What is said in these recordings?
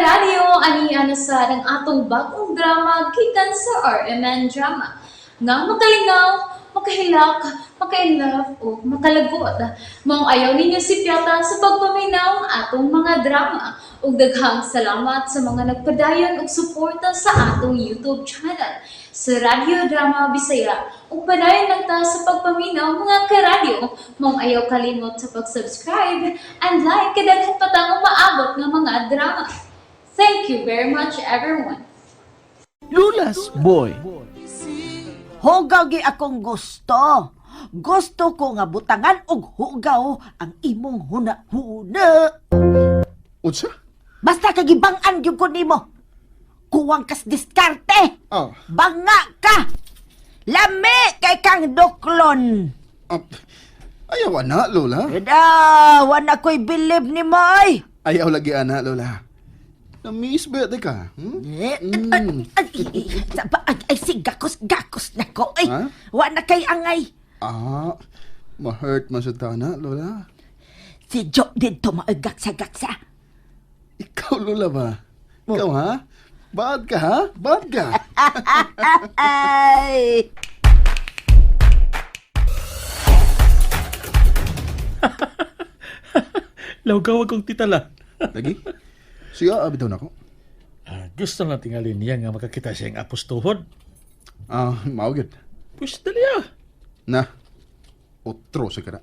Karadyo, ani na sa ang atong bagong drama gikan sa RMN Drama. Nga makalingaw, makahilak, maka-inlove o makalagot. Maong ayaw ninyo sipyata sa pagpaminaw ang atong mga drama. Ug daghang salamat sa mga nagpadayon og suporta sa atong YouTube channel sa Radyo Drama Bisaya. Ug padayon lang ta sa pagpaminaw, mga karadyo. Maong ayaw kalimot sa pag-subscribe and like kay daghan pa tang umaabot nga mga drama. Thank you very much, everyone. Lola's Boy. Hugaw gi akong gusto. Gusto ko nga butangan og hugaw ang imong huna-huna. Unsa? Basta kagibang-an gyud ko nimo. Kuwang kas diskarte. Ah, Banga ka. Lami kay kang duklon. ah, ayaw ana, Lola. Kada, wala ko'y bilib ni mo ay. Ayaw lagi ana, Lola. Na-miss ba ka? Hmm? Eh, ay, ay, ay, ay, si gakos, gakos na ko ay. Ha? Wa na kay angay. Ah, ma-hurt man sa tana, Lola. Si Joe dito maagaksa-gaksa. Ikaw, Lola ba? Ikaw, ha? Bad ka, ha? Bad ka. Ay! Lawgaw akong titala. Lagi? Siya, bitaw na ko. Ah, gusto na tingali niya nga makakita siya ang apos tuhod. Ah, mao gyud. Pwes dali ah. Na, otro sa kana.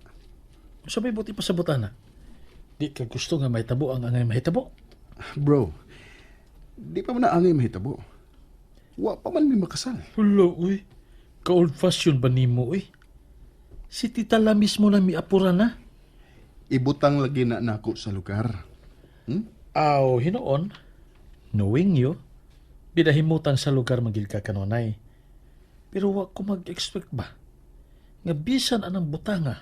Sa may buti pa sa butana. Di ka gusto nga mahitabo ang angay mahitabo. Bro, di pa man na angay mahitabo. Wa pa man mi makasal. Hulo, uy. Ka-old fashion ba nimo, uy? Si tita la mismo na miapura na. Ibutang lagi na nako sa lugar. Aw, hinoon. Knowing you, bidahimutan sa lugar magil ka kanunay. Pero wa ko mag-expect ba? Nga bisan anang butanga,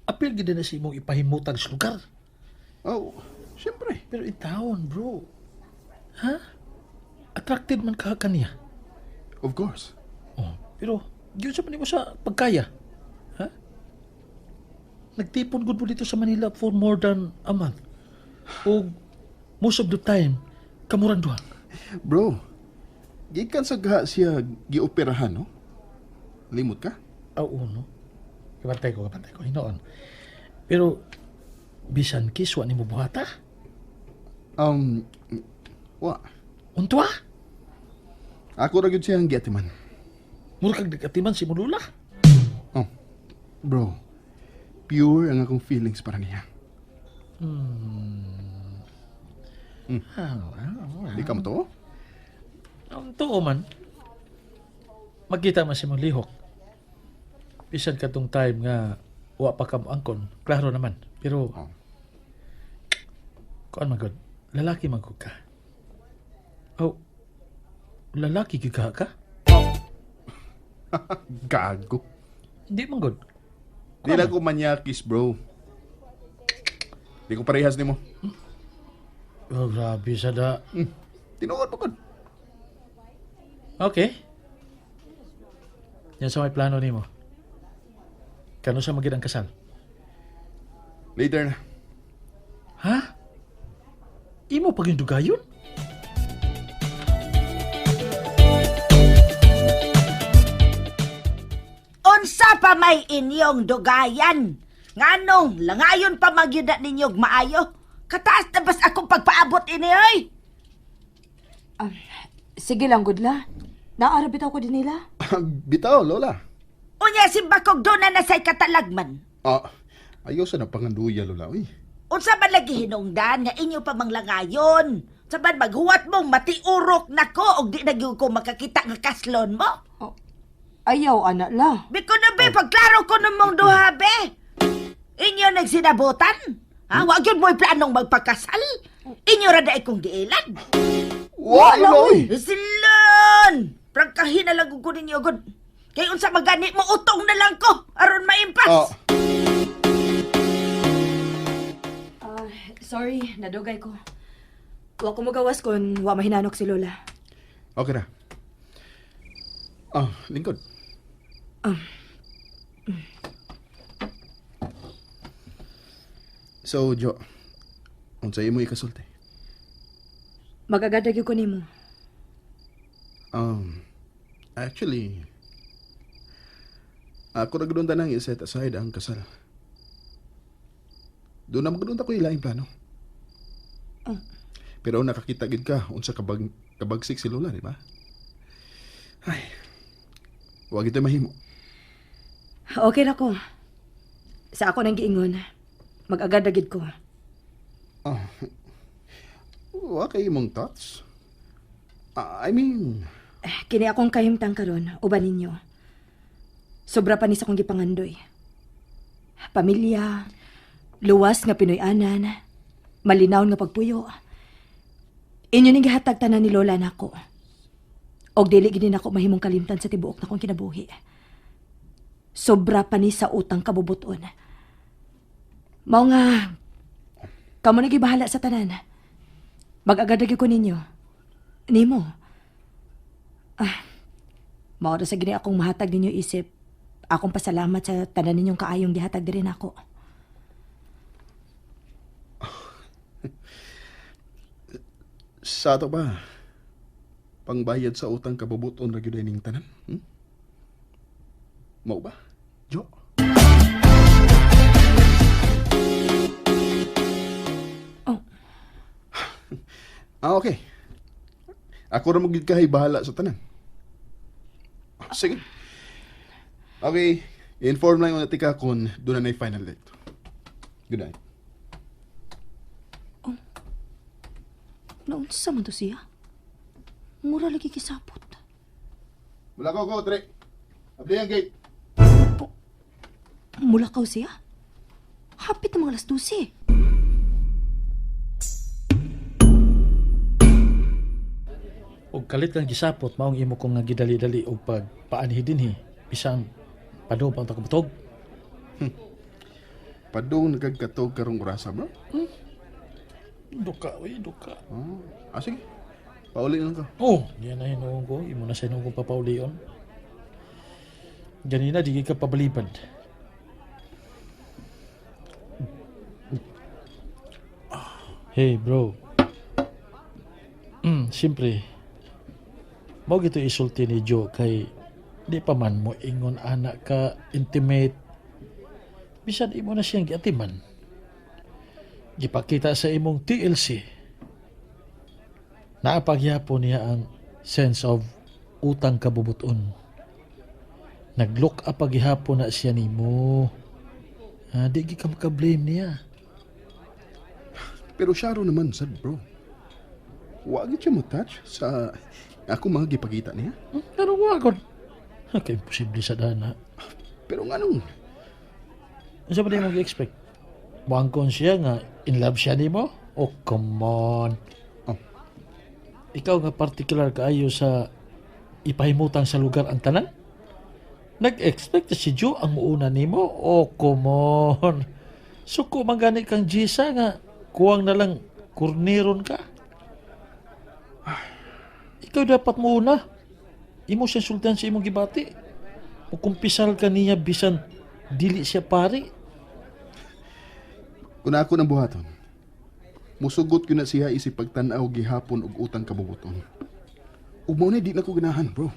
apil gid na sa imong ipahimutan sa lugar. Oh, siyempre. Pero in town, bro. Ha? Attracted man ka kaniya. Of course. Oh, pero gyud sa man nimo sa pagkaya. Ha? Nagtipon gud mo dito sa Manila for more than a month. O most of the time, kamuran duha. Bro, gikan sa gaha siya gioperahan, no? Limot ka? Ah, oo, no? Kabantay ko, kabantay ko. Hinoon. Pero, bisan kiswa ni mo buhata? Wa. Untwa? Ako ra gyud siyang giatiman. Mura kag nagatiman si Mulula. Oh, bro. Pure ang akong feelings para niya. Di ka mo to? Ang tuo man, magkita man si mong lihok. Bisan katong time nga wa pa ka angkon, klaro naman. Pero, Oh. kuan man gud, lalaki man gud ka. Oh, lalaki gyud ka ka? Gago. Hindi man gud. Di lang ko manyakis, bro. Di ko parehas nimo. Oh, grabe sa da. Tinuod pa gud. Okay. Yan sa may plano nimo. Kano sa magid ang kasal? Later na. Ha? Imo pag yung dugayon? Unsa pa may inyong dugayan? Nganong langayon pa magyuda ninyog maayo? Kataas na bas akong pagpaabot ini oy. Sige lang, Gudla. Naara bitaw ko din nila. Bitaw, Lola. Unya si Bakog doon na nasay katalagman. Ah, ayaw sa napanganduya, Lola. Uy. Unsa man lagi hinungdan nga inyo pa manglangayon? Sa man maghuwat mong matiurok nako og di na gyud ko makakita nga kaslon mo? Oh, ayaw, ana la. Biko na be, pagklaro ko namong duha be. Inyo nagsinabutan? Ha? Wa gyud mo'y planong magpakasal? Inyo ra daay kong giilad. Wa, Lola, uy. Silon! Prangkahin na lang ko ninyo gud. Kay unsa magani mo utong na lang ko aron maimpas. Ah, Ah, sorry, nadugay ko. Wa ko magawas kon wa mahinanok si Lola. Okay na. Ah, lingkod. So, Jo, unsa imo ikasulti? Mag-agad ra gyud ko nimo. Actually, ako ra gud tanang i-set aside ang kasal. Doon na magdunta ko ilaing plano. Oh. Pero nakakita gid ka unsa kabag kabagsik si Lola, di ba? Ay. Wa gid mahimo. Okay ra ko. Sa ako nang giingon, mag-agad ra gyud ko. Oh. Wa kay imong thoughts? Ah, I mean, Eh, kini akong kahimtang karon uban ninyo. Sobra pa ni sa akong gipangandoy. Pamilya, luwas nga Pinoy-anan, malinaw nga pagpuyo. Inyo ning gihatag tanan ni Lola nako. Og dili gid nako mahimong kalimtan sa tibuok nakong kinabuhi. Sobra pa ni sa utang kabubuton. Mao nga kamo na gyud bahala sa tanan. Mag-agad ra gyud ko ninyo. Nimo. Mao ra sa gini akong mahatag ninyo isip. Akong pasalamat sa tanan ninyong kaayong gihatag diri nako. Sa ato ba? Pangbayad sa utang kabubuton ra gyud ay ning tanan? Hmm? Mao ba? Jo? Oh. Ah, okay. Ako ra mo gid kahay bahala sa tanan. Sige. Okay, inform lang na tika kung doon na na final date. Good night. Naunsa man to siya? Mura lagi kisapot. Wala ko ko, Tre. Abli ang gate. Mulakaw siya? Hapit na mga alas 12. Og kalit kang gisapot maong imo ko nga gidali-dali og pagpaanhi dinhi bisan padung pa ang takabutog. Padung nagkagkatog karong orasa, bro. Duka, uy, duka. Ah, sige. Pauli lang ka. Oh, diyan na hinuon ko. Imo na sa hinuon ko papaulion. Ganina, di ka pabalibad. Hey, bro. Siyempre, mao gito isulti ni Joe kay di pa man mo ingon anak ka intimate. Bisan imo na siyang giatiman. Gipakita sa imong TLC. Naapagyapon niya ang sense of utang kabubuton. Nag-look up paghihapon na siya nimo. Ah, di gi ka maka-blame niya. Pero siya ro naman sad, bro. Wa gid siya mo-touch sa ako mga gipakita niya. Pero wa god. Kay imposible sa dana. Pero nganong Unsa ba di mo gi-expect? Muangkon siya nga in love siya nimo? Oh, come on. Oh. Ikaw nga particular kaayo sa ipahimutang sa lugar ang tanan? Nag-expect si Joe ang muuna nimo? Oh, come on. Suko man gani kang Jisa nga kuwang na lang kurniron ka. Ikaw dapat muuna. Imo siya sultan sa imong gibati. Mukumpisal ka niya bisan dili siya pari. Kung ako ng buhaton, musugot ko na siya isip pagtan-aw gihapon og utang kabubuton. Ug mao na di na ko ganahan, bro.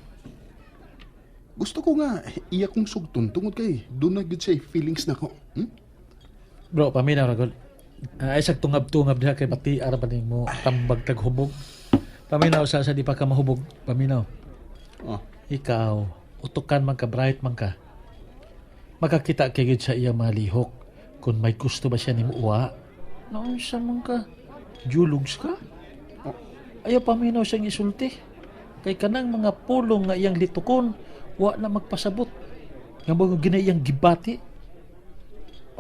Gusto ko nga iya kong sugton tungod kay doon na gyud siya feelings nako. Bro, paminaw ra gud. Ay sag tungab-tungab diha kay pati ara pa nimo tambag tag hubog. Paminaw sa di pa ka mahubog. Paminaw. Oh. Ikaw, utukan man ka, bright man ka. Makakita kay gid sa iya mga lihok kung may gusto ba siya nimo uwa. Naunsa man ka? Julugs ka? Ayaw paminaw siyang isulti. Kay kanang mga pulong nga iyang litukon, wa na magpasabot. Nga mga gina iyang gibati.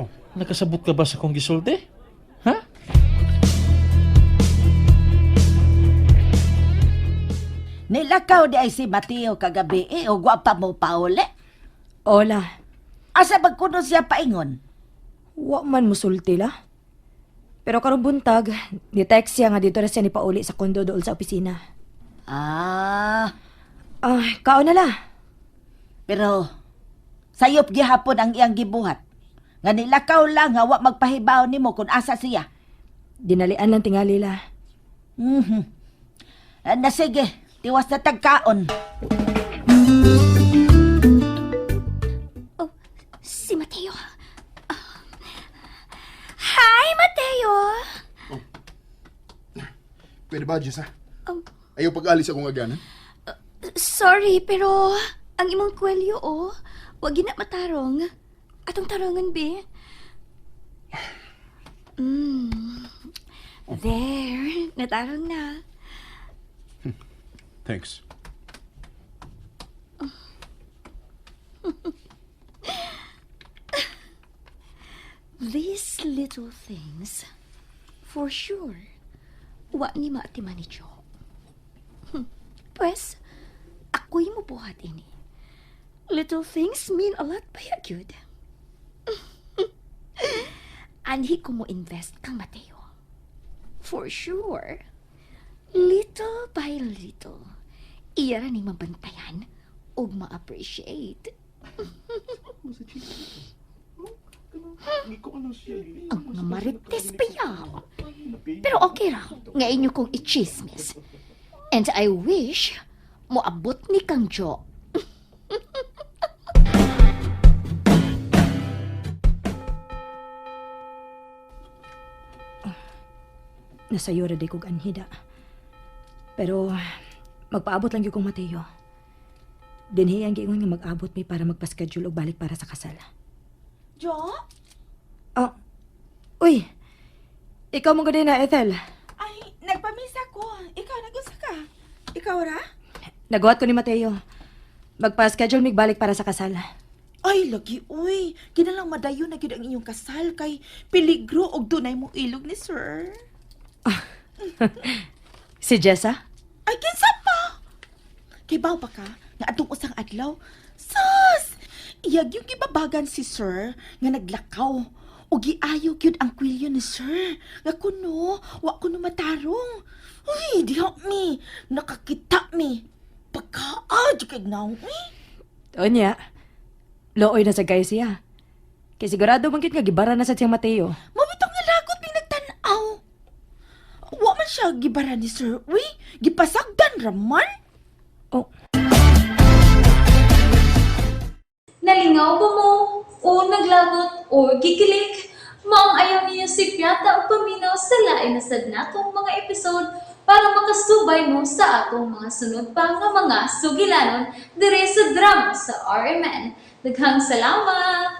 Oh. Nakasabot ka ba sa kong gisulti? Ha? Nilakaw di ay si Mateo kagabi eh, ug wa pa mo pauli. Ola, Asa magkuno siya paingon? wa man musulti la. Pero karong buntag, ni-text siya nga dito na siya ni pauli sa kondo dool sa opisina. Ah, Ah, kaon na la. pero sayop gihapon ang iyang gibuhat. Nga nilakaw lang nga wa magpahibaw nimo kung asa siya. Dinalian lang tingali la. Na sige, tiwas na tagkaon. Oh, si Mateo. Ah. Hi, Mateo! Pwede ba, Jess, ha? Um, Ayaw pag-alis akong agyanan. Sorry, pero ang imong kwelyo, oh, wag gina matarong. Atong tarongan, be. There, natarong na. Thanks. These little things, for sure, wa ni maatiman ni Joe. Pues, ako'y mubuhat ini. Little things mean a lot pa ya, gyud. Anhi ko mo invest kang Mateo. For sure. Little by little, iya ra ning mabantayan ug ma-appreciate. Ang mga marites pa yaw. Pero okay ra, nga inyo kong ichismis. And I wish moabot ni Kang Jo. Nasayo ra day kog anhida. Pero magpaabot lang gyud kong Mateo. Dinhi ang giingon nga mag-abot mi para magpa-schedule og balik para sa kasal. Jo? Oh. Uy. Ikaw mo gud na, Ethel. Ay, nagpamisa ko. Ikaw, nag-usa ka. Ikaw ra? Nagawa ko ni Mateo. Magpa-schedule mig balik para sa kasal. Ay, lagi, uy. Kinalang madayon na gyud ang inyong kasal kay peligro og dunay mo ilog ni sir. Si Jessa? Ay, kinsa pa? Kay baw pa ka, nga atong usang adlaw. Sus! Iyag yung gibabagan si sir nga naglakaw. O giayo gyud ang kwilyo ni sir. Nga kuno, wa kuno matarong. Uy, diha mi. Nakakita mi. Pagkaa, di kay naong, uy. Onya. Looy na sa guys siya. Kay sigurado man gyud nga gibara na sa siyang Mateo. Mabitong nilagot mi nagtan-aw. Wa man siya gibara ni sir, uy. Gipasagdan raman. Oh, Nalingaw ba mo? O naglagot o gikilig? Maong ayaw niyo si Piata o paminaw sa lain na sad natong mga episode para makasubay mo sa atong mga sunod pa nga mga sugilanon dire sa drama sa RMN. Daghang salamat!